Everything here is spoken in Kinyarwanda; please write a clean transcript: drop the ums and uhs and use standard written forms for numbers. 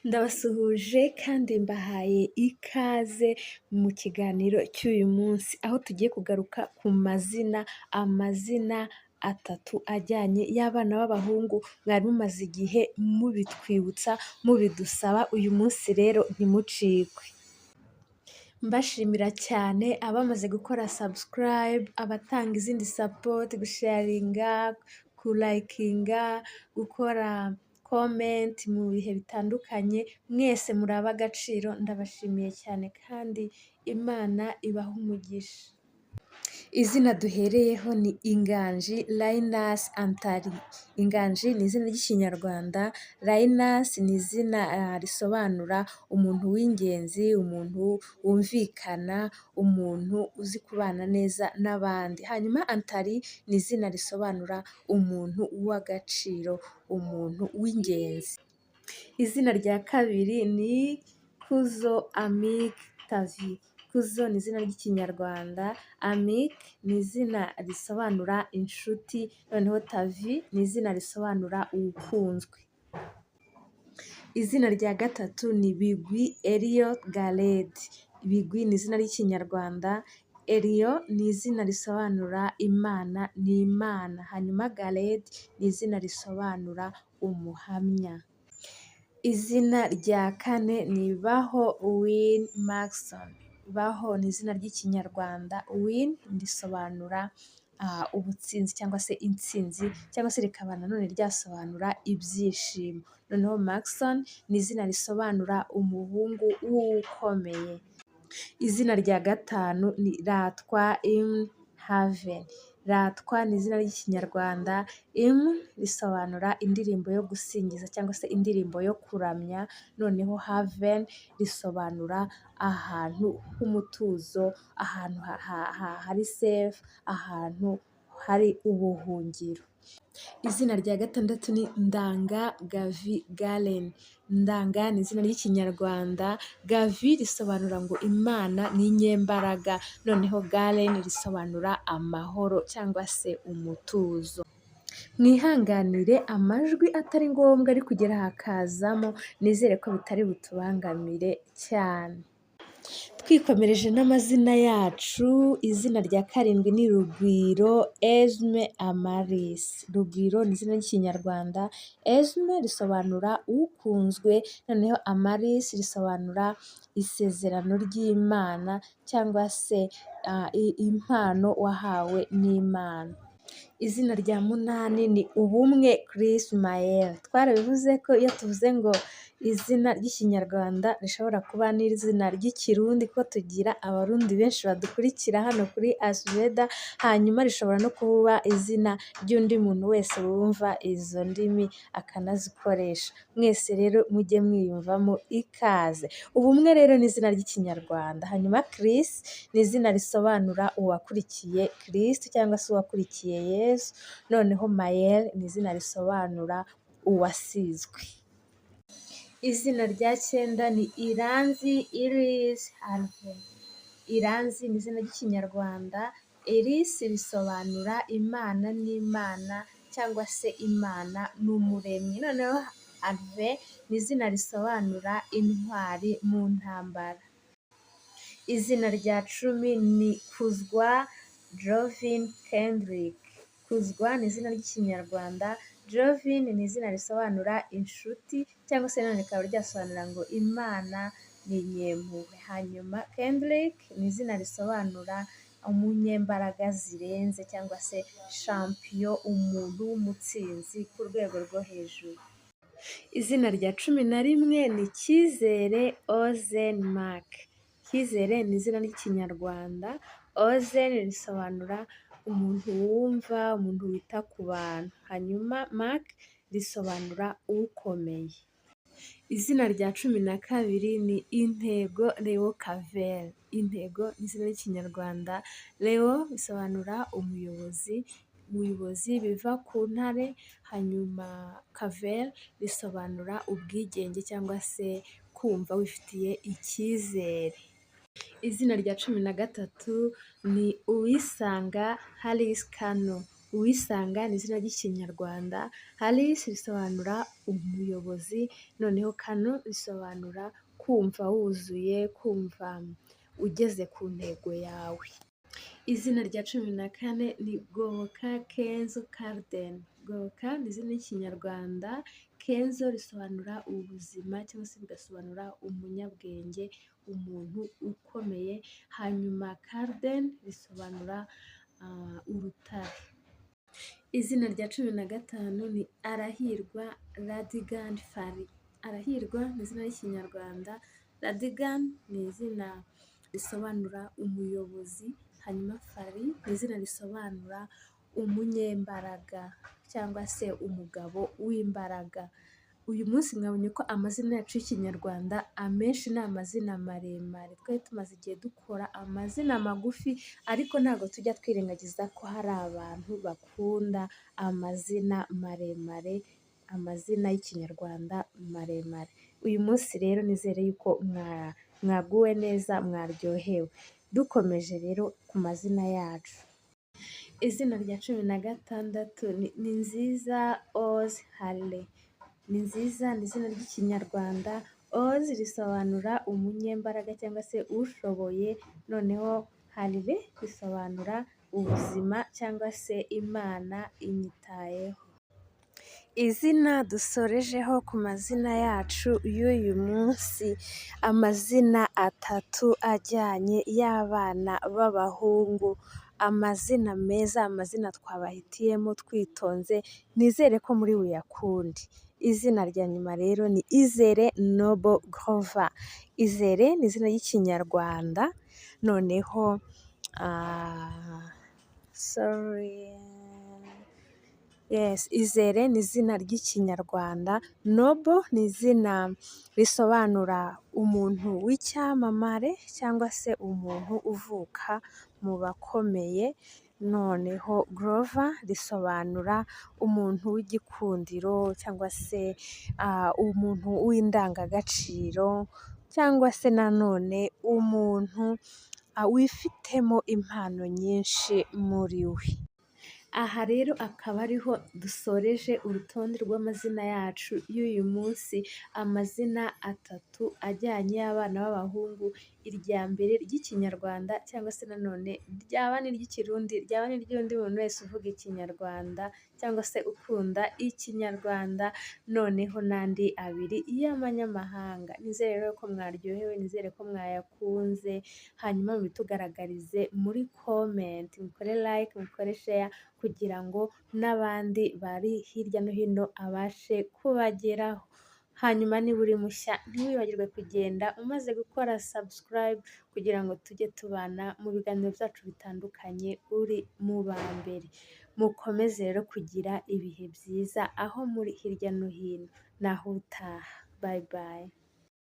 Ndabasuhuje kandi mbahaye ikaze mu kiganiro cy'uyu munsi, aho tugiye kugaruka ku mazina, amazina atatu ajyanye y'abana b'abahungu mwari mumaze igihe mubitwibutsa, mubidusaba, uyu munsi rero ntimucikwe. Mbashimira cyane abamaze gukora subscribe, abatanga izindi support, gusharinga, kulikinga, gukora comment mu bihe bitandukanye, mwese muri ab'agaciro, ndabashimiye cyane kandi Imana ibahe umugisha. Izina duhereyeho ni Inganji Linus Antari. Inganji ni izina ry'Ikinyarwanda, Linus ni izina risobanura umuntu w'ingenzi, umuntu wumvikana, umuntu uzi kubana neza n'abandi. Hanyuma Antari ni izina risobanura umuntu w'agaciro, umuntu w'ingenzi. Izina rya kabiri ni Kuzo Amic Tavi. Kuzo ni izina ry'Ikinyarwanda, Amic ni izina risobanura inshuti, noneho Tavi ni izina risobanura ukunzwe. Izina rya gatatu ni Bigwi Eliyo Garedi. Bigwi ni izina ry'Ikinyarwanda, Eliyo ni izina risobanura Imana ni Imana, hanyuma Garedi ni izina risobanura umuhamya. Izina rya kane ni Baho Win Maxon. Baho ni izina ry'Ikinyarwanda, Win risobanura ubutsinzi cyangwa se intsinzi cyangwa se rikaba nanone ryasobanura ibyishimo. Noneho Maxon ni izina risobanura umuhungu w'ukomeye. Izina rya gatanu ni Ratwa Imu Haven. Ratwa ni izina ry'Ikinyarwanda, Imu risobanura indirimbo yo gusingiza cyangwa se indirimbo yo kuramya, noneho Haven risobanura ahantu h'umutuzo, ahantu hari safe, ahantu hari ubuhungiro. Izina rya gatandatu ni Ndanga Gavi Garen. Ndanga ni izina ry'Ikinyarwanda, Gavi risobanura ngo Imana ni inyembaraga, noneho Garen risobanura amahoro cyangwa se umutuzo. Mwihanganire amajwi atari ngombwa ari kugera hakazamo, nizere ko bitari butubangamire cyane. Twikomereje n'amazina yacu, izina rya karindwi ni Rugwiro Esme Amaris. Rugwiro ni izina ry'Ikinyarwanda, Esme risobanura ukunzwe, noneho Amaris risobanura isezerano ry'Imana cyangwa se impano wahawe n'Imana. Izina rya munani ni Ubumwe Chris Mael. Twarabivuze ko iyo tuvuze ngo izina ry'Ikinyarwanda rishobora kuba n'izina ry'Ikirundi, ko tugira Abarundi benshi badukurikira hano kuri Asveda, hanyuma rishobora no kuba izina ry'undi muntu wese wumva izo ndimi akanazikoresha. Mwese rero mujye mwiyumvamo ikaze. Ubumwe rero ni izina ry'Ikinyarwanda, hanyuma Chris ni izina risobanura uwakurikiye Kristo cyangwa se uwakurikiye Yesu, noneho Mael ni izina risobanura uwasizwe. Izina rya cyenda ni Iranzi Iris Harvey. Iranzi ni izina ry'Ikinyarwanda, Iris risobanura Imana n'Imana cyangwa se Imana ni umuremyi, noneho Harvey ni izina risobanura intwari mu ntambara. Izina rya 10 ni Kuzwa Jovin Kendrick. Kuzwa ni izina ry'Ikinyarwanda, Jovin ni izina risobanura inshuti cyangwa se nanone rikaba ryasobanura ngo Imana ni inyempuhwe. Hanyuma Kendrick ni izina risobanura umunyembaraga zirenze cyangwa se champion, umuntu w'umutsinzi ku rwego rwo hejuru. Izina rya 11 ni Cyizere Ozen Mark. Cyizere ni izina ry'Ikinyarwanda, Ozen risobanura umuntu wumva, umuntu wita ku bantu, hanyuma Mark risobanura ukomeye. Izina rya 12 ni Intego Leo Kavel. Intego ni izina ry'Ikinyarwanda, Leo bisobanura umuyobozi, umuyobozi biva ku ntare, hanyuma Kavel bisobanura ubwigenge cyangwa se kumva wifitiye icyizere. Izina rya 13 ni Uwisanga Harris Kano. Uwisanga ni izina ry'Ikinyarwanda, Alice risobanura umuyobozi, noneho Kano risobanura kumva wuzuye, kumva ugeze ku ntego yawe. Izina rya 14 ni Goboka Kenzo Carden. Goboka ni izina ry'Ikinyarwanda, Kenzo risobanura ubuzima cyangwa se bigasobanura umunyabwenge, umuntu ukomeye, hanyuma Carden risobanura urutare. Izina rya 15 ni Arahirwa Radigan Fari. Arahirwa ni izina ry'Ikinyarwanda, Radigan ni izina risobanura umuyobozi, hanyuma Fari ni izina risobanura umunyembaraga cyangwa se umugabo w'imbaraga. Uyu munsi mwabonye ko amazina yacu y'Ikinyarwanda amenshi ni amazina maremare. Twari tumaze igihe dukora amazina magufi, ariko ntabwo tujya twirengagiza ko hari abantu bakunda amazina maremare, amazina y'Ikinyarwanda maremare. Uyu munsi rero nizere yuko mwaguwe neza, mwaryohewe. Dukomeje rero ku mazina yacu. Izina rya 16 ni Nziza Ozi Harley. Ni nziza ni izina ry'Ikinyarwanda, Ozi risobanura umunyembaraga cyangwa se ushoboye, noneho Harley risobanura ubuzima cyangwa se Imana inyitayeho. Izina dusorejeho ku mazina yacu y'uyu munsi, amazina 3 ajyanye y'abana b'abahungu, amazina meza, amazina twabahitiyemo twitonze, nizere ko muri buyakunde. Izina rya nyuma rero ni Izere Noble Grover. Izere ni izina ry'Ikinyarwanda, noneho sorry. Yes, Izere ni izina ry'Ikinyarwanda, Noble ni izina risobanura umuntu w'icyamamare cyangwa se umuntu uvuka mu bakomeye, noneho Grover risobanura umuntu w'igikundiro cyangwa se umuntu w'indangagaciro cyangwa se nanone umuntu wifitemo impano nyinshi muri we. Aha rero akaba ariho dusoreje urutonde rw'amazina yacu y'uyu munsi, amazina 3 ajyanye y'abana b'abahungu, irya mbere ry'Ikinyarwanda cyangwa se nanone ryaba n'iry'Ikirundi, ryaba n'iry'undi muntu wese uvuga Ikinyarwanda cyangwa se ukunda Ikinyarwanda, noneho n'andi 2 y'amanyamahanga. Nizere rero ko mwaryohewe, nizere ko mwayakunze, hanyuma mubitugaragarize muri comment, mukore like, mukore share kugira ngo n'abandi bari hirya no hino abashe kubageraho. Hanyuma niba uri mushya ntiwibagirwe kugenda umaze gukora subscribe kugira ngo tujye tubana mu biganiro byacu bitandukanye uri mu ba mbere. Mukomeze rero kugira ibihe byiza aho muri hirya no hino. Naho utaha. Bye bye.